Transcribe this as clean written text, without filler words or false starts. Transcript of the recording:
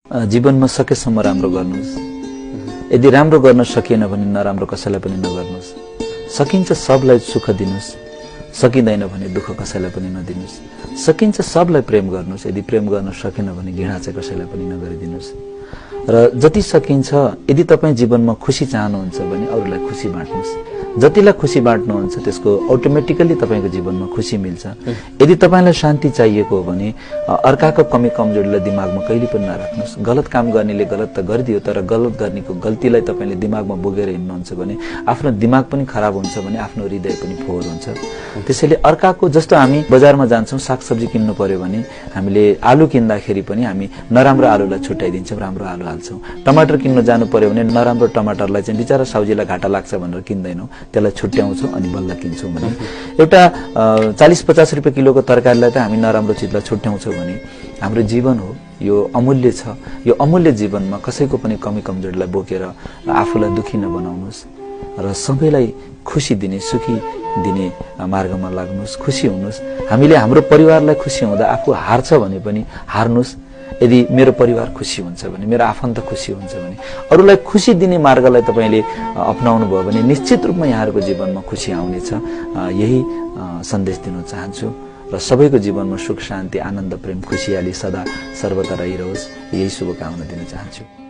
जीवनमा सकेसम्म राम्रो गर्नुहोस्। यदि राम्रो गर्न सकिएन भने नराम्रो कसैलाई पनि नगर्नुहोस्। सकिन्छ सबलाई सुख दिनुहोस्, सकिँदैन भने दुःख कसैलाई पनि नदिनुहोस्। सकिन्छ सबलाई प्रेम गर्नुहोस्, यदि प्रेम गर्न सकेन भने घृणा चाहिँ कसैलाई पनि नगरिदिनुहोस्। र जति सकिन्छ यदि तपाईँ जीवनमा खुसी चाहनुहुन्छ भने अरूलाई खुसी बाँड्नुहोस्। जतिलाई खुसी बाँड्नुहुन्छ त्यसको अटोमेटिकली तपाईको जीवनमा खुसी मिल्छ। यदि तपाईलाई शान्ति चाहिएको हो भने अर्काको कमी कमजोरीलाई दिमागमा कहिले पनि नराख्नुहोस्। गलत काम गर्नेले गलत त गरिदियो, तर गलत गर्नेको गल्तीलाई तपाईले दिमागमा बोकेर हिँड्नुहुन्छ भने आफ्नो दिमाग पनि खराब हुन्छ भने आफ्नो हृदय पनि फोहोर हुन्छ। त्यसैले अर्काको, जस्तो हामी बजारमा जान्छौँ सागसब्जी किन्नु पर्यो भने हामीले आलु किन्दाखेरि पनि हामी नराम्रो आलुलाई छुट्याइदिन्छौँ, राम्रो आलु हाल्छौँ। टमाटर किन्न जानु पर्यो भने नराम्रो टमाटरलाई चाहिँ बिचारा साउजीलाई घाटा लाग्छ भनेर किन्दैनौँ, त्यसलाई छुट्याउँछौँ अनि बल्ल किन्छौँ भने। एउटा 40-50 रुपियाँ किलोको तरकारीलाई त हामी नराम्रो चिजलाई छुट्याउँछौँ भने हाम्रो जीवन हो, यो अमूल्य छ। यो अमूल्य जीवनमा कसैको पनि कमी कमजोरीलाई बोकेर आफूलाई दुखी नबनाउनुहोस् र सबैलाई खुसी दिने, सुखी दिने मार्गमा लाग्नुहोस्, खुसी हुनुहोस्। हामीले हाम्रो परिवारलाई खुसी हुँदा आफू हार्छ भने पनि हार्नुहोस्। यदि मेरो परिवार खुसी हुन्छ भने, मेरो आफन्त खुसी हुन्छ भने, अरूलाई खुसी दिने मार्गलाई तपाईले अपनाउनु भयो भने निश्चित रूपमा यहाँहरूको जीवनमा खुसी आउनेछ। यही सन्देश दिन चाहन्छु र सबैको जीवनमा सुख शान्ति आनन्द प्रेम खुसियाली सदा सर्वदा रहिरहोस्, यही शुभकामना दिन चाहन्छु।